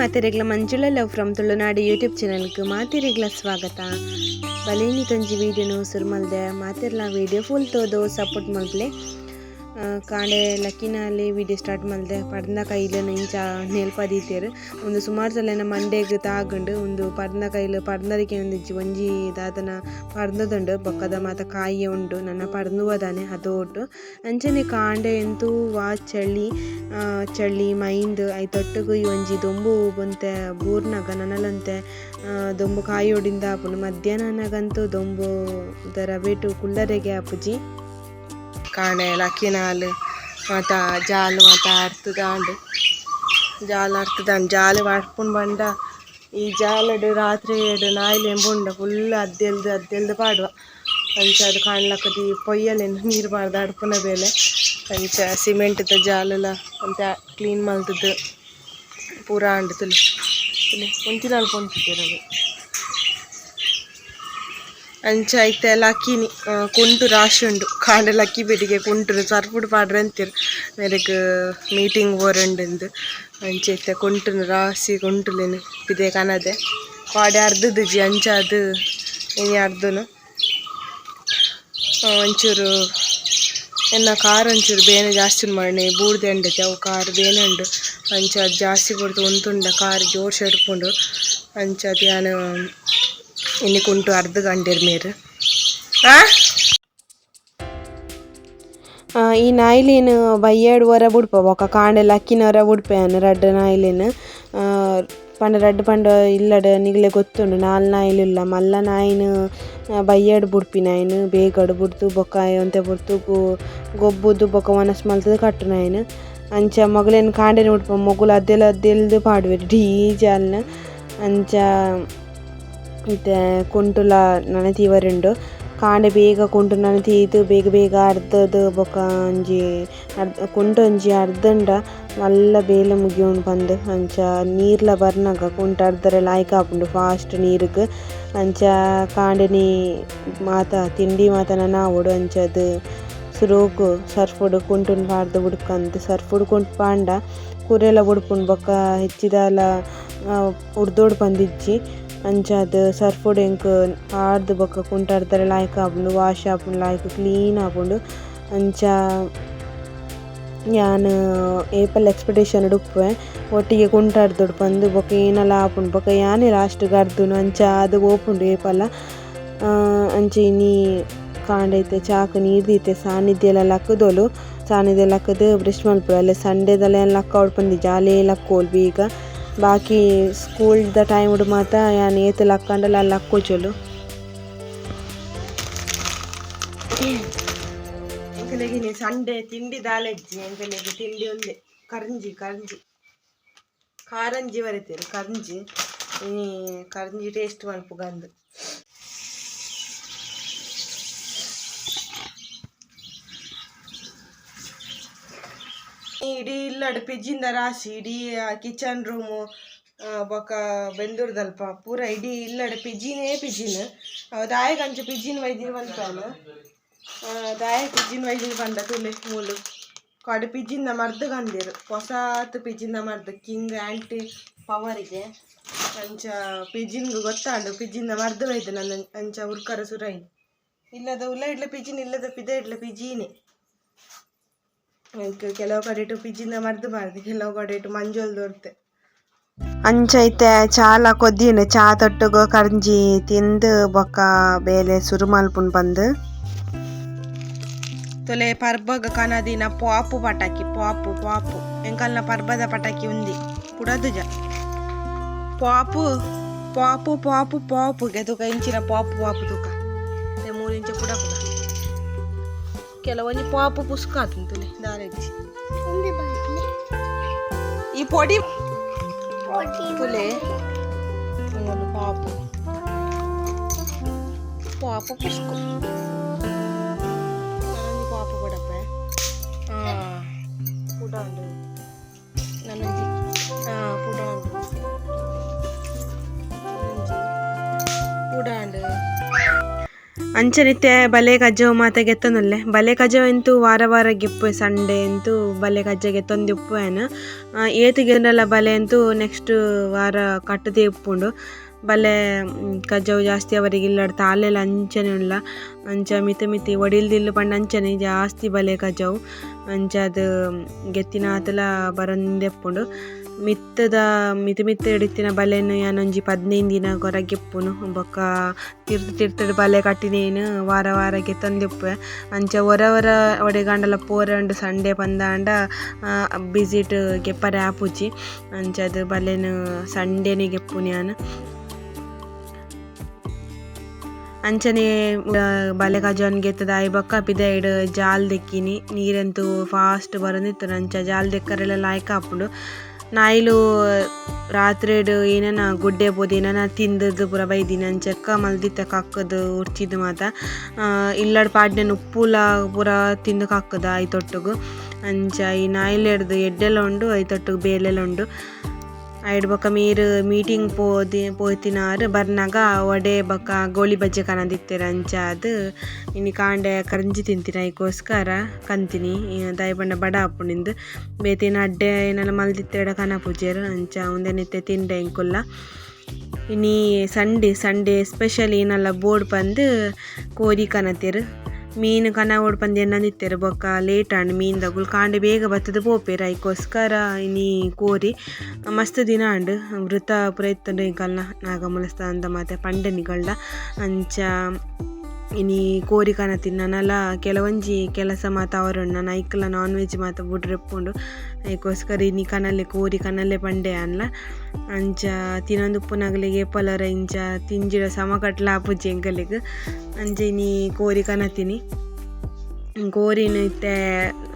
ಮಾತೆರೆಗ್ಲ Manjula love from Tulunadu YouTube ಚಾನಲ್ಗೆ ಮಾತೆರೆಗ್ಲ ಸ್ವಾಗತ. ಬಲೇನಿ ತೊಂಜಿ ವೀಡಿಯೋನು ಸುರು ಮಲ್ದೆ ಮಾತೆರ್ಲ ವೀಡಿಯೋ ಫುಲ್ ತೋದು ಸಪೋರ್ಟ್ ಮಲ್ಪಲೆ. ಕಾಂಡೆ ಲಕ್ಕಿನಲ್ಲಿ ವೀಡಿಯೋ ಸ್ಟಾರ್ಟ್ ಮಲ್ದೆ ಪರ್ಂದ ಕೈಲನು ಇಂಚ ನೆಲ್ಪದೀತೆರ್ ಉಂದು ಸುಮಾರು ಸಲ ಮಂಡೆಗ್ ತಾಗುಂಡು. ಉಂದು ಪರ್ಂದ ಕೈಲು ಪರ್ಂದರಿಕೆ ಒಂದಿಜ್ಜಿ ಒಂಜಿ ದಾದನ ಪರ್ಂದದುಂಡು ಬೊಕ್ಕದ ಮಾತ ಕಾಯಿ ಉಂಡು ನನ ಪರ್ಂದುವ ದಾನೆ ಅದೋಟು. ಅಂಚನೆ ಕಾಂಡೆ ಎಂತೂ ವಾ ಚಳಿ ಚಳಿ ಮೈಂದ್ ಐತೊಟ್ಟುಗು ಈ ಒಂಜಿ ದೊಂಬು ಒಂತೆ ಬೂರ್ನಗ ನನಲಂತೆ ದೊಂಬು ಕಾಯೊಡಿಂದ ಆಪುಂಡು. ಮಧ್ಯಾಹ್ನನಗಂತೂ ದೊಂಬು ರಬೇಟು ಕುಲ್ಲರೆಗೆ ಆಪುಜಿ. ಕಾಣೆ ಲಕ್ಕಿನಾಲ್ ಮಾತ ಜಾಲ್ ಮಾತ ಅರ್ತದಾಂಡ್ ಜಾಲ್ ಅರ್ತದಾಂಡ್ ಜಾಲ್ ವಾಡ್ಪುಂಡು ಪಂಡ ಈ ಜಾಲಡ್ ರಾತ್ರಿ ನಾಯಿಲು ಎಂಬುಂಡ ಫುಲ್ ಅದ್ದೆಲ್ದು ಅದ್ದೆಲ್ದು ಪಾಡುವ. ಅಂಚ ಅದು ಕಾಣ್ಲಕ್ಕದಿ ಪೊಯ್ಯಲೆನ್ ನೀರು ಪಾಡ್ದು ಅಡ್ಪುನ ಬೇಲೆ. ಅಂಚ ಸಿಮೆಂಟ್ದ ಜಾಲುಲ ಒಂತೆ ಕ್ಲೀನ್ ಮಲ್ತುದು ಪೂರ ಆಂಡ್. ತುಲೆ ತುಲೆ ಒಂಜಿನಾಲ್ ಪೊಂತಿದ್ದೆರ್ ಅವು. ಅಂಚ ಇತ್ತೆ ಲಕ್ಕಿನಿ ಕುಂಟು ರಾಶಿ ಉಂಡು. ಕಾಂಡೆ ಲಕ್ಕಿ ಬೆಟಿಗೆ ಕುಂಟು ಸರ್ಫುಡು ಪಾಡ್ರೆ ಅಂತೀರ್ ಮೇರೆಗ್ ಮೀಟಿಂಗ್ ಪೋರಂಡುಂದು. ಅಂಚ ಇತ್ತೆ ಕುಂಟುನು ರಾಶಿ ಕುಂಟುಲೆನ್ ಪಿದೆ ಕನದೆ ಕಾಡೆ ಅರ್ಧದಿಜಿ ಅಂಚ ಅದು ಇನಿ ಅರ್ಧನು ಒಂಚೂರು ಎನ್ನ ಕಾರ್ ಒಂಚೂರು ಬೇನೆ ಜಾಸ್ತಿ ಉಂಡು ಮಣ್ಣೆ ಬೂರ್ದೆ ಅಂಡತೆ ಅವು ಕಾರ್ ಬೇನೆ ಉಂಡು. ಅಂಚ ಅದು ಜಾಸ್ತಿ ಪೊರ್ತು ಉಂತುಂಡ ಕಾರ್ ಜೋರ್ ಶೆಡ್ಪುಂಡು. ಅಂಚ ಅದು ಯಾನ್ ಇನಿ ಕುಂಟು ಅರ್ಧ ಗಂಟೆರ್ ಮೇರ್ ಈ ನಾಯಿಲೇನ್ ಬಯ್ಯಾಡ್ ಒರ ಬುಡ್ಪ ಬೊಕ್ಕ ಕಾಂಡೆ ಲಕ್ಕಿನ ಒರ ಬುಡ್ಪೆ ಯಾನ್ ರಡ್ಡ್ ನಾಯಿಲೇನ್. ಪಂಡ ರಡ್ಡ್ ಪಂಡ ಇಲ್ಲಡ್ ನಿಗಲೆ ಗೊತ್ತುಂಡು ನಾಲ್ ನಾಯಿಲುಲ್ಲ. ಮಲ್ಲ ನಾಯಿನ್ ಬಯ್ಯಾಡ್ ಬುಡ್ಪಿನಾಯಿನ್ ಬೇಗಡ್ ಬುಡ್ದು ಬೊಕ್ಕ ಒಂತೆ ಪೊರ್ತುಗು ಗೊಬ್ಬುದು ಬೊಕ್ಕ ವನಸ್ ಮಲ್ತುದು ಕಟ್ಟುನಾಯಿನ್. ಅಂಚ ಮೊಗಲೇನ್ ಕಾಂಡೆನೆ ಬುಡ್ಪ ಮೊಗುಲು ಅದ್ದೆಲ್ ಅದ್ದೆಲ್ದು ಪಾಡುವೆರ್ ಇಡೀ ಜಾಲ್ನ್. ಅಂಚ ಇತ್ತೆ ಕುಂಟುಲ ನನ ತೀವರುಂಡು. ಕಾಂಡೆ ಬೇಗ ಕುಂಟು ನನ ತೀದು ಬೇಗ ಬೇಗ ಅರ್ಧದು ಬೊಕ್ಕ ಒಂಜಿ ಕುಂಟು ಒಂಜಿ ಅರ್ಧಂಡ ಮಲ್ಲ ಬೇಲೆ ಮುಗಿಯುಂಡು ಪಂದ್. ಅಂಚ ನೀರ್ಲ ಬರ್ನಗ ಕುಂಟು ಅರ್ಧರೆ ಲಾಯ್ಕ್ ಆಪುಂಡು ಫಾಸ್ಟ್ ನೀರುಗ್. ಅಂಚ ಕಾಂಡೆನೆ ಮಾತ ತಿಂಡಿ ಮಾತ ನನ ಆವೊಡು. ಅಂಚ ಅದು ಸುರುಕು ಸರ್ಫುಡು ಕುಂಟುನು ಪಾಡ್ದು ಬುಡ್ಕಂದ್ ಸರ್ಫುಡು ಕುಂಟು ಪಾಂಡ ಕುರೆಲ ಬುಡ್ಪುಂಡು ಬೊಕ್ಕ ಹೆಚ್ಚಿದಾಲ ಉರ್ದೊಡು ಪಂದಿಜ್ಜಿ. ಅಂಚಾದ್ ಸರ್ಫುಡು ಎಂಕ್ ಪಾಡ್ದು ಬೊಕ್ಕ ಕುಂಟು ಅರ್ಧರೆ ಲಾಯ್ಕ್ ಆಪುಂಡು ವಾಶ್ ಆಪುಂಡು ಲಾಯ್ಕ್ ಕ್ಲೀನ್ ಆಪುಂಡು. ಅಂಚ ಯಾನ್ ಏಪಲ ಎಕ್ಸ್ಪೆಕ್ಟೇಷನ್ ಉಪ್ಪುವೆ ಒಟ್ಟಿಗೆ ಕುಂಟು ಅರ್ದೊಡು ಪಂದ್ ಬೊಕ್ಕ ಏನಲ ಆಪುಂಡು ಬೊಕ್ಕ ಯಾನೇ ಲಾಸ್ಟ್ಗ್ ಅರ್ದುನು ಅಂಚ ಆದ್ ಪೋಪುಂಡು ಏಪಲ. ಅಂಚ ಇನಿ ಕಾಂಡೆ ಇತ್ತೆ ಚಾಕ್ ನೀರ್ ದೀತೆ ಸಾನಿಧ್ಯಲ ಲಕ್ಕುದೊಲು. ಸಾನಿಧ್ಯ ಲಕ್ಕುದು ಬ್ರಷ್ ಮಲ್ಪುವೆ ಅಲ್ಲೇ ಸಂಡೇದಲ್ಲ ಯಾನ್ ಲಕ್ಕಾವೊಡು ಪಂದಿಜ್ಜಿ ಆಲೇ ಲಕ್ಕೋಲು ಬೇಗ. ಬಾಕಿ ಸ್ಕೂಲ್ದ ಟೈಮ್ ಮಾತ ಯಾನ್ ಏತ್ ಲಕ್ಕಂಡಲ ಲಕ್ಕುಜೊಲು. ಎಂಕಲೆಗ್ ಸಂಡೆ ತಿಂಡಿ ದಾಲೆಜ್ಜಿ. ಎಂಕಲೆಗ್ ತಿಂಡಿ ಒಂದೆ ಕರ್ಂಜಿ ಕರ್ಂಜಿ ಕಾರಂಜಿ ಬರೆತೇರು ಕರ್ಂಜಿ. ಇನಿ ಕರ್ಂಜಿ ಟೇಸ್ಟ್ ಮಲ್ಪುಗಂದು. ಇಡೀ ಇಲ್ಲಡ್ ಪಿಜಿಂದ ರಾಶಿ ಇಡೀ ಕಿಚನ್ ರೂಮು ಬೊಕ ಬೆಂದೂರ್ದಲ್ಪ ಪೂರ ಇಡೀ ಇಲ್ಲಡ್ ಪಿಜಿನೇ ಪಿಜಿನ್. ಅವು ದಾಯೆಗ್ ಅಂಚ ಪಿಜಿನ್ ವೈದಿನ ಪನ್ಪಾನ ದಾಯೆ ಪಿಜಿನ್ ವೈದಿನ ಪಂಡ ತೂಲೆ ಮೂಲು ಕಾಡು ಪಿಜಿನ್ನ ಮರ್ದ್ ಕಂದೆರ್ ಪೊಸಾತ್ ಪಿಜಿನ್ನ ಮರ್ದ್ ಕಿಂಗ್ ಆಂಟಿ ಪವರಿಗೆ. ಅಂಚ ಪಿಜಿನ್ಗ್ ಗೊತ್ತಾಂಡು ಪಿಜಿನ್ನ ಮರ್ದ್ ವೈದ್ ನನ್ನ ಅಂಚ ಉರ್ಕರ ಸುರೈ ಇಲ್ಲದ ಉಲ್ಲ ಇಡ್ಲ ಪಿಜಿನ್ ಇಲ್ಲದ ಪಿದ ಇಡ್ಲ ಪಿಜಿನೇ. ಕೆಲವು ಕಡೆಟು ಪಿಜಿನ ಮರ್ದ್ ಬಾರ್ದು ಕೆಲವು ಕಡೆಟು ಮಂಜೊಲ್ ದೊರ್ತೆ. ಅಂಚ ಇತ್ತೆ ಚಾಲ ಕೊದ್ದಿನ ಚಾ ತೊಟ್ಟುಗು ಕರ್ಂಜಿ ತಿಂದು ಬೊಕ್ಕ ಬೇಲೆ ಸುರು ಮಲ್ಪುಂಡು ಪಂದ್. ತೊಲೆ ಪರ್ಬಗ್ ಕನದಿನ ಪಾಪು ಪಟಾಕಿ ಪಾಪು ಪಾಪು ಎಂಕಲ್ನ ಪರ್ಬದ ಪಟಾಕಿ ಉಂದಿ ಪುಡದುಜ ಪಾಪು ಪಾಪು ಪಾಪು ಪಾಪು ತುಕ ಇಂಚಿನ ಪಾಪು ಪಾಪು ತುಕ ಮೂರು ಇಂಚ ಪುಡ ಪುಡ ಕೆಲವೊಂಜಿ ಪಾಪು ಪುಸ್ಕ ಆತುಂತುಲೆ ದಾರೆಜ್ಜಿ ಈ ಪೊಡಿ ತುಲೆ ಮೂಲು ಪಾಪು ಪಾಪು ಪುಸ್ಕು ನಾನೊಂಜಿ ಪಾಪು ಕೊಡಪ್ಪೆ ಪುಡ ಉಂಡು ನಾನೊಂಜಿ ಪುಡ ಉಂಡು ನಂಜಿ ಪುಡ ಉಂಡು. ಅಂಚನಿತ್ತೆ ಬಲೆ ಕಜ್ಜವು ಮಾತ ಗೆತ್ತೊಂದುಲ್ಲೆ ಬಲೆ ಕಜ್ಜವು ಎಂತು ವಾರ ವಾರ ಗೆಪ್ಪು ಸಂಡೆ ಎಂತು ಬಲೆ ಕಜ್ಜ ಗೆತ್ತೊಂದಿಪ್ಪುವೇನು ಏತ್ ಗೆಂಡಲ ಬಲೆ ಎಂತು ನೆಕ್ಸ್ಟ್ ವಾರ ಕಟ್ಟುದೇ ಉಪ್ಪುಂಡು ಬಲೆ ಕಜ್ಜವು ಜಾಸ್ತಿ ಅವರಿಗೆ ಇಲ್ಲಡ್ ತಾಲೆಲ ಅಂಚನೆ ಉಲ್ಲ ಅಂಚ ಮಿತಿ ಮಿತಿ ಒಡಿಲ್ದಿಲ್ಲು ಪಂಡ ಅಂಚನೆ ಜಾಸ್ತಿ ಬಲೆ ಕಜ್ಜವು ಅಂಚ ಅದು ಗೆತ್ತಿನಾತಲ ಬರೊಂದೆಪ್ಪುಂಡು ಮಿತ್ತದ ಮಿತಿ ಮಿತ್ತ ಹಿಡಿತಿನ ಬಲೆನ್ ಯಾನೊಂಜಿ 15 ದಿನ ಕೊರ ಗೆಪ್ಪುನು ಬೊಕ್ಕ ತಿರ್ತ್ ತಿರ್ತಡ್ ಬಲೆ ಕಟ್ಟಿನೇನು ವಾರ ವಾರ ಗೆತ್ತೊಂದಿಪ್ಪುವೆ ಅಂಚ ಒರ ಒರ ಒಡೆಗಾಂಡಲ ಪೋರೆ ಉಂಡು ಸಂಡೆ ಪಂದಾಂಡ ಬಿಸಿಟ್ ಗೆಪ್ಪರೆ ಆಪುಜಿ ಅಂಚ ಅದು ಬಲೆನ್ ಸಂಡೇನೆ ಗೆಪ್ಪುನು ಯಾನ್ ಅಂಚನೆ ಬಲೆ ಕಜನ್ ಗೆತ್ತದ ಆಯಿ ಬೊಕ್ಕ ಪಿದೈಡ್ ಜಾಲ್ ದೆಕ್ಕಿನಿ ನೀರೆಂತು ಫಾಸ್ಟ್ ಬರೊಂದಿತ್ತುಂಡು ಅಂಚ ಜಾಲ್ ದೆಕ್ಕರೆಲ ಲಾಯ್ಕ್ ಆಪುಂಡು ನಾಯಿಲು ರಾತ್ರಿಡ್ ಏನೇನ ಗುಡ್ಡೆ ಪೋದು ಏನೇನ ತಿಂದದ್ದು ಪೂರ ಬೈದಿನಿ ಅಂಚಕ್ಕ ಮಲ್ದಿತ್ತ ಕಕ್ಕದು ಉರ್ಚಿದ್ ಮಾತ ಇಲ್ಲಡ್ ಪಾಡ್ನೆನ್ ಉಪ್ಪುಲ ಪೂರ ತಿಂದು ಕಕ್ಕದ ಐತೊಟ್ಟುಗು ಅಂಚ ಈ ನಾಯಿಲೆಡ್ದ್ ಎಡ್ಡೆಲ ಉಂಡು ಐತೊಟ್ಟುಗು ಬೇಲೆಲ ಉಂಡು ಐಡ್ ಬೊಕ್ಕ ಮೇರ್ ಮೀಟಿಂಗ್ ಪೋತಿನಾರ್ ಬರ್ನಗ ವಡೆ ಬೊಕ್ಕ ಗೋಳಿ ಬಜ್ಜೆ ಕನದಿತ್ತೆರ್ ಅಂಚಾದ್ ಇನಿ ಕಾಂಡೆ ಕರ್ಂಜಿ ತಿಂತಿನಿ ಐಕೋಸ್ಕರ ಕಂತಿನಿ ದಾಯೆ ಪಂಡ ಬಡ ಆಪುಂಡು ಇಂದ್ ಬೇತೆ ಅಡ್ಡೆ ಏನಾಲ ಮಲ್ದಿತ್ತೆರ್ಡ ಕನಪುಜೆರ್ ಅಂಚ ಉಂದೆನ್ ಇತ್ತೆ ತಿಂಡೆ ಎಂಕುಲ್ಲ ಇನಿ ಸಂಡೆ ಸಂಡೆ ಸ್ಪೆಷಲ್ ಏನಾಲ ಬೋಡು ಪಂದ್ ಕೋರಿ ಕನತೆರ್ ಮೀನು ಕನವೊಡು ಪಂದ್ ಎನ್ನೊಂದಿತ್ತೆರ್ ಬೊಕ್ಕ ಲೇಟ್ ಆಂಡ್ ಮೀನ್ ದಗುಲು ಕಾಂಡೆ ಬೇಗ ಬತ್ತುದು ಪೋಪೆರ್ ಐಕೋಸ್ಕರ ಇನಿ ಕೋರಿ ಮಸ್ತ್ ದಿನ ಆಂಡ್ ವೃತ ಪೂರ ಇತ್ತುಂಡು ಎಂಕಲ್ನ ನಾಗಮೂಲಸ್ಥಾನದ ಮಾತ ಪಂಡೆ ನಿಗಲ್ಡ ಅಂಚ ಇನಿ ಕೋರಿ ಕನತಿನಿ ನನಲ ಕೆಲವೊಂಜಿ ಕೆಲಸ ಮಾತ ಅವರುಂಡು ನನ ಐಕ್ಲ ನಾನ್ ವೆಜ್ ಮಾತ ಬುಡ್ರೆ ಇಪ್ಪುಂಡು ಐಕೋಸ್ಕರ ಇನಿ ಕನಲೆ ಕೋರಿ ಕನಲೆ ಪಂಡೆ ಯಾನ್ಲ ಅಂಚ ತಿನೊಂದುಪ್ಪುನಗಲೆಗ್ ಏಪಲರ ಇಂಚ ತಿಂಜಿಡ ಸಮಕಟ್ಲ ಆಪುಜಿ ಎಂಕಲೆಗ್ ಅಂಚ ಇನಿ ಕೋರಿ ಕನತಿನಿ ಕೋರಿನ್ ಇತ್ತೆ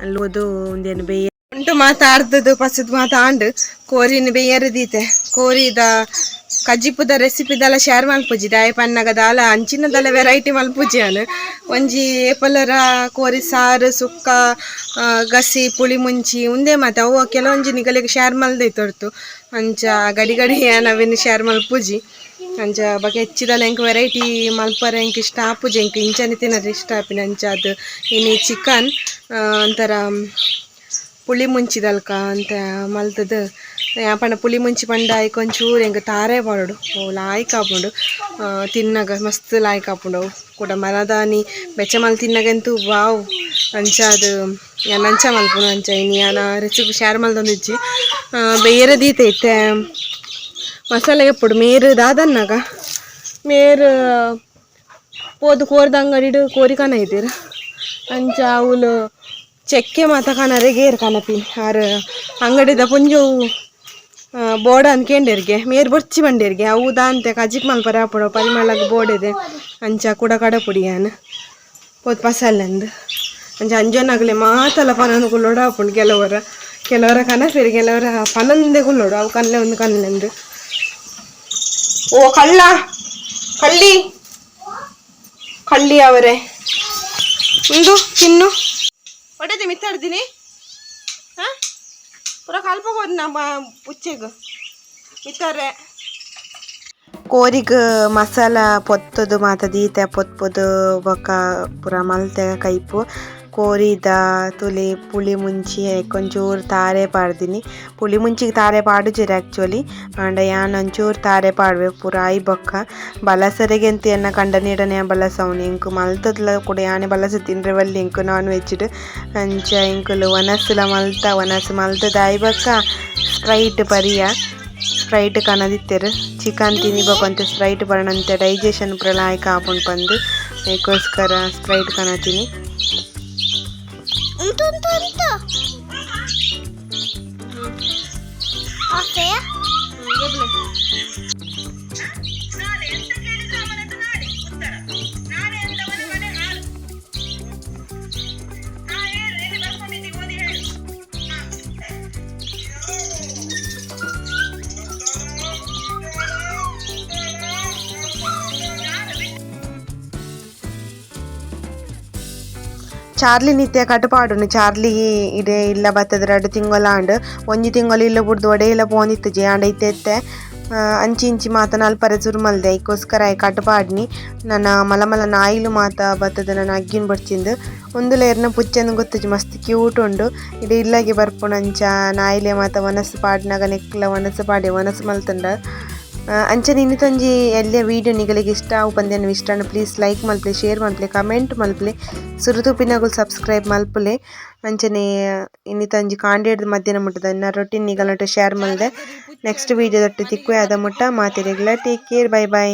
ಅಲ್ಲೋದು ಉಂದೆನ್ ಬೇಯ ಉಂಟು ಮಾತಾಡ್ದದು ಪಸದ್ ಮಾತ ಆಂಡ್ ಕೋರಿನ್ ಬೇಯರೆ ದೀತೆ ಕೋರಿದ ಕಜ್ಜಿಪುದ ರೆಸಿಪಿ ದಾಲ ಶೇರ್ ಮಲ್ಪುಜಿ ದಾಯ ಪನ್ನಗ ದಾಲ ಅಂಚಿನ ದಾಲ ವೆರೈಟಿ ಮಲ್ಪುಜಿ ಯಾನ್ ಒಂಜಿ ಏಪಲರ ಕೋರಿ ಸಾರು ಸುಕ್ಕ ಗಸಿ ಪುಳಿ ಮುಂಚಿ ಉಂದೇ ಮಾತ ಅವು ಕೆಲವೊಂಜಿ ನಿಗಲೆಗ್ ಶೇರ್ ಮಲ್ದೈತೊರ್ತು ಅಂಚ ಗಡಿ ಗಡಿ ಯಾನ್ ಅವೆನ್ ಶೇರ್ ಮಲ್ಪುಜಿ ಅಂಚ ಬೊಕ ಹೆಚ್ಚಿದಲ ಎಂಕ್ ವೆರೈಟಿ ಮಲ್ಪರೆ ಎಂಕ್ ಇಷ್ಟ ಆಪುಜಿ ಎಂಕ್ ಇಂಚನೆ ತಿನರೆ ಇಷ್ಟ ಆಪಿನ ಅಂಚ ಅದು ಇನಿ ಚಿಕನ್ ಒಂಥರ ಪುಳಿ ಮುಂಚಿದಲ್ಕ ಅಂತ ಮಲ್ತದು ಪಂಡ ಪುಳಿ ಮುಂಚಿ ಪಂಡ ಐಕ್ ಒಂಚೂರು ಎಂಕ್ ತಾರೆ ಪಾಡೊಡು ಅವು ಲಾಯ್ಕ್ ಆಪುಂಡು ತಿನ್ನಗ ಮಸ್ತ್ ಲಾಯ್ಕ್ ಆಪುಂಡು ಅವು ಕುಡ ಮನದಾನಿ ಬೆಚ್ಚ ಮಲ್ತ್ ತಿನ್ನಗಂತೂ ವಾವ್ ಅಂಚ ಅದು ಯಾನ್ ಅಂಚ ಮಲ್ಪುನು ಅಂಚ ಇನಿ ಯಾನ ರೆಸಿಪಿ ಶೇರ್ ಮಲ್ತೊಂದಿಜ್ಜಿ ಬೇರೆ ದೀತೆ ಇತ್ತೆ ಮಸಾಲೆ ಎಪ್ಪುಡು ಮೇರು ದಾದನ್ನಾಗ ಮೇರು ಪೋದು ಕೋರ್ದ ಅಂಗಡಿಡ್ ಕೋರಿ ಕನ ಇದ್ದೀರ್ ಅಂಚ ಅವುಲು ಚೆಕ್ಕೆ ಮಾತ ಕನರೆ ಗೇರ್ ಕನಪಿ ಆರ್ ಅಂಗಡಿದ ಪೊಂಜೋವು ಬೋರ್ಡ್ ಅಂದ್ಕೇಂಡೆರ್ಗೆ ಮೇರ್ ಬೊರ್ಚಿ ಬಂಡೆರ್ಗೆ ಅವು ದಾಂತೆ ಕಜಿಪ್ ಮಲ್ಪರೆ ಆಪುಂಡು ಪರಿಮಳಗ್ ಬೋರ್ಡ್ ಇದೆ ಅಂಚ ಕುಡ ಕಡಪುಡಿ ಯಾನ್ ಪೋದು ಪಸಲ್ಲಂದು ಅಂಚ ಅಂಜೊನಗಲೆ ಮಾತಲ ಪನೊಂದು ಕುಲ್ಲೋಡು ಆಪುಂಡು ಕೆಲವರ ಕೆಲವರ ಕನಪೆರ್ ಕೆಲವರ ಪನೊಂದೇ ಕುಲ್ಲೋಡು ಅವು ಕನ್ಲೆ ಒಂದು ಕನ್ಲೆಂದು ಓ ಕಳ್ಳ ಕಳ್ಳಿ ಕಳ್ಳಿ ಅವರೇ ಉಂದು ತಿನ್ನು ಒಡೆದು ಮಿತ್ತಾಡ್ತೀನಿ ಹಾಂ ಪೂರ ಕಲ್ಪಬೋದು ನಮ್ಮ ಪುಚ್ಚೆಗ್ ಮಿತ್ತಾರೆ ಕೋರಿಗ್ ಮಸಾಲ ಪೊತ್ತುದು ಮಾತ ದೀತೆ ಪೊತ್ಪುದು ಬೊಕ್ಕ ಪೂರ ಮಲ್ತೆ ಕೈಪು ಕೋರಿದ ತುಲಿ ಪುಳಿ ಮುಂಚಿ ಐಕ್ ಒಂಚೂರು ತಾರೆ ಪಾಡ್ದಿನಿ ಪುಳಿ ಮುಂಚಿಗ್ ತಾರೆ ಪಾಡುಜೆರ್ ಆ್ಯಕ್ಚುಲಿ ಆಂಡ ಯಾನ್ ಒಂಚೂರು ತಾರೆ ಪಾಡುವೆ ಪೂರ ಆಯಿ ಬೊಕ್ಕ ಬಲಸರೆಗೆಂತ ಎನ್ನ ಕಂಡನಿಡನೆ ಬಲಸವುನಿ ಎಂಕ್ ಮಲ್ತುದ್ಲ ಕೂಡ ಯಾನೆ ಬಲಸ ತಿನ್ರೆ ಬಲ್ಲಿ ಎಂಕ್ ನಾನ್ ವೆಜ್ಡ್ ಅಂಚ ಎಂಕುಲು ವನಸುಲ ಮಲ್ತ ವನಸ್ ಮಲ್ತುದು ಆಯಿ ಬೊಕ್ಕ ಸ್ಪ್ರೈಟ್ ಪರಿಯ ಸ್ಪ್ರೈಟ್ ಕನದಿತ್ತೆರ್ ಚಿಕನ್ ತಿನ್ನಿ ಬೊಕ ಒಂತೆ ಸ್ಪ್ರೈಟ್ ಪರ್ಂಡ ಡೈಜೆಷನ್ ಪೂರ ಲಾಯ್ಕ್ ಆಪುಂಡು ಪಂದ್ ಐಕೋಸ್ಕರ ಸ್ಪ್ರೈಟ್ ಕನತಿನಿ. ಉಂಟು ಉಂಟು ಉಂಟು ಓಕೆ. ಚಾರ್ಲಿ ನಿತ್ಯ ಕಟಪಾಡುನು ಚಾರ್ಲಿ ಇಡೆ ಇಲ್ಲ ಬತ್ತದ ರಡ್ಡ್ ತಿಂಗೊಲಾಂಡ್ ಒಂಜಿ ತಿಂಗೊಲು ಇಲ್ಲ ಬುಡ್ದು ಒಡೆ ಇಲ್ಲ ಪೋಂದಿತ್ತುಜಿ ಆಂಡ ಇತ್ತೆ ಇತ್ತೆ ಅಂಚಿ ಇಂಚಿ ಮಾತ ನಲ್ಪರೆ ಸುರು ಮಲ್ದೆ ಐಕೋಸ್ಕರ ಆಯೆ ಕಟ್ ಪಾಡ್ನಿ ನನ ಮಲ್ಲ ಮಲ್ಲ ನಾಯಿಲು ಮಾತ ಬತ್ತುದು ನನ ಅಗ್ಗಿನ್ ಬೊಡ್ಚಿಂದು ಉಂದುಲ ಎರ್ನ ಪುಚ್ಚೆಂದ್ ಗೊತ್ತುಜಿ ಮಸ್ತ್ ಕ್ಯೂಟ್ ಉಂಡು. ಇಡೆ ಇಲ್ಲಗೆ ಬರ್ಪುನಂಚ ನಾಯಿಲೆ ಮಾತ ವನಸ್ ಪಾಡ್ನಗ ನೆಕ್ಕ್ಲ ವನಸ್ ಪಾಡೆ ವನಸ್ ಮಲ್ತುಂಡ. ಅಂಚನೆ ಇನ್ನಿತೊಂಜಿ ಎಲ್ಯ ವೀಡಿಯೋ ನಿಗಲಿಗೆ ಇಷ್ಟ ಆವು ಪಂದ್ ಇಷ್ಟ ಪ್ಲೀಸ್ ಲೈಕ್ ಮಲ್ಪುಲೆ, ಶೇರ್ ಮಲ್ಪುಲೆ, ಕಮೆಂಟ್ ಮಲ್ಪುಲೆ, ಸುರುತೂಪಿನಗುಲು ಸಬ್ಸ್ಕ್ರೈಬ್ ಮಲ್ಪುಲೆ. ಅಂಚನೆ ಇನ್ನಿತೊಂಜಿ ಕಾಂಡೆಡ್ದ್ ಮಧ್ಯಾಹ್ನ ಮುಟ್ಟದ ಎನ್ನ ರೊಟೀನ್ ನಿಗಲ್ನೊಟ್ಟು ಶೇರ್ ಮಲ್ದೆ. ನೆಕ್ಸ್ಟ್ ವೀಡಿಯೋ ದೊಟ್ಟು ತಿಕ್ಕುವೆ ಅದ ಮುಟ್ಟ ಮಾತೆರೆಗ್ಲ ಟೇಕ್ ಕೇರ್ ಬೈ ಬೈ.